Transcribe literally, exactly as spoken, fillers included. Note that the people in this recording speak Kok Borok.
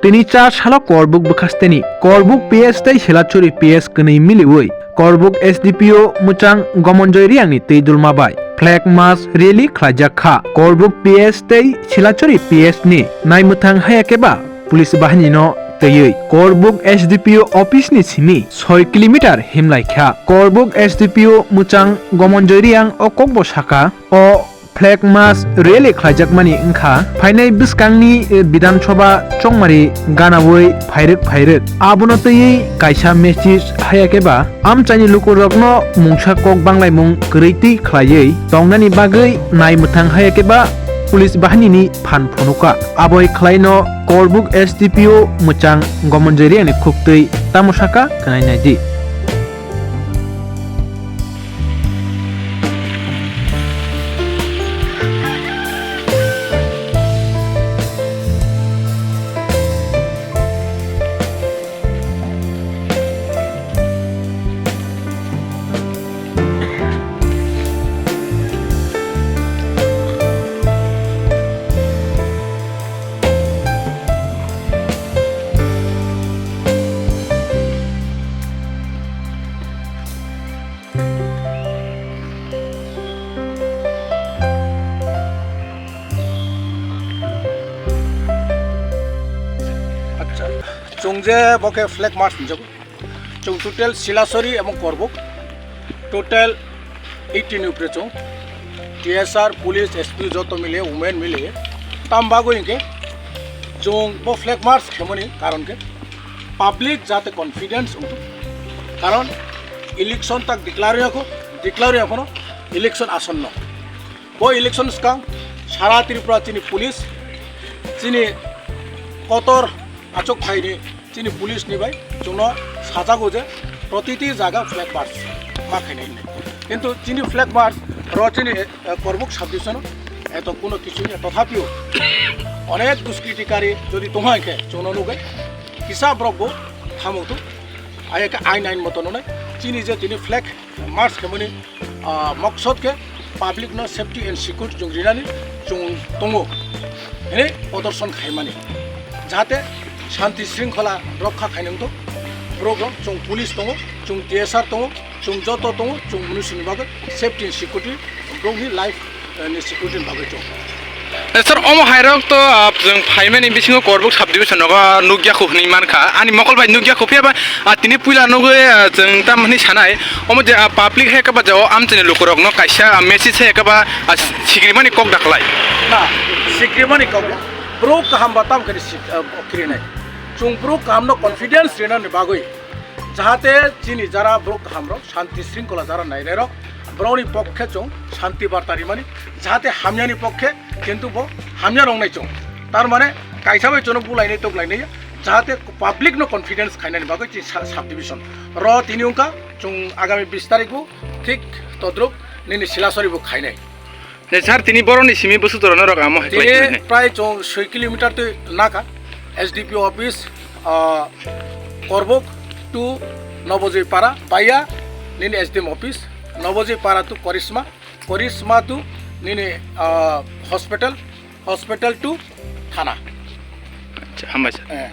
Tini char salo Korbuk bwkhasteni Korbuk P S tei Silachuri P S kwnwi miliwi Korbuk S D P O mwchang Gomonjoy Riyangni twi dulma bai flag march rally khlaijak kha. Korbuk P S tei Silachuri P S ni naimwthang haya khe ba police bahinino twiwi Korbuk S D P O office ni simi soi kilometer himlai kha. Korbuk S D P O mwchang Gomonjoy Riyang o kokbo saka, o flag march rally khlaijakmani wngkha phainai bwskangni, eh, Bidhan Sabha chongmari ganaui phairwk phairwk. Abono twiwi kaisa message haya khe ba amchaini lukurokno mungsa kok banglaimung kwrwi twi khlaiwi tongnani bagwi naimwthang haya khe ba police bahinini phan phunukha. Aboi khlaino Korbuk S D P O mwchang Gomonjoy Riyangni khuktwi tamo saka khwnai naidi. Acha, chwng je bo khe flag march hinjago. Chwng total Silachuri ebong Korbuk, total eighteen ni upre chwng T S R, police, S P joto mile, women mile. Tam bagwi hinkhe chwng bo flag march khemani karon khe public jate confidence wngthok. Karon election tak declare yakho, declare yakhono election asonno. Bo election swkang sara Tripura chini police, chini kotor achuk phaini chini police ni bai chwngno sajago je protiti jaga flag march ma khainai hinwi. Kintu chini flag march ro chini, eh, Korbuk subdivision o eto kuno kichu ya, tothapio onek duskritikari jodi tongha hinkhe chwngno nugwi kisa borok bo thamuk tu ayake ain ain moto nonai chini je tini flag march khaimani, ah, maksod khe public no safety and security chwng rinani chwng tongo hwnwi prodarshon khaimani, jahate shanti shringkhola rokha khainani to borok rok chwng police tongo, chwng T S R tongo, chwng joto tongo, chwng mwnwi sini bagwi safety and security borokni life ni security ni bagwi chwng. Eh, sir, omo hairok to, ah, chwng phaimani bisingo Korbuk subdivision nogo nukya khu hwnwi mankha. Ani mokol bai nukya khu, phiya ba, ah, tini puila nugwi, ah, chwng tam hwnwi sanai. Omo je, ah, public hai khe ba je o amchaini lukurokno kaisa, ah, message hai khe ba, ah, sikrimani kok da khlai. Na, sikrimani kok ya. Borok kaham ba tam khe sik-, ah, kirinai. Chwng borok kahamno confidence rinani bagwi. Jahate chini jara borok kahamrok, shanti shringkhola jara nainairok, borokni pokkhe chwng shanti barta rimani, jahate hamyani pokkhe kintu bo hamya rongnai chwng. Tar mane kaisa bai chwngno bulainai toklainai, jahate public no confidence khainani bagwi chini sa-, subdivision. Ro tini wngkha chwng agami bis tarikh bo thik todruk nini Silachuri bo khainai. Je sir, tini boroni simi busu torano rok amo hai tini khlai khlai. Prai chwng soi kilometer twi naka S D P O office, ah, Korbuk to Nobojoi Para, baya nini S D M office, Nobojoi Para to Korisma, Korisma to nini, ah, hospital, hospital to thana. Acha, hambai sir. Eh.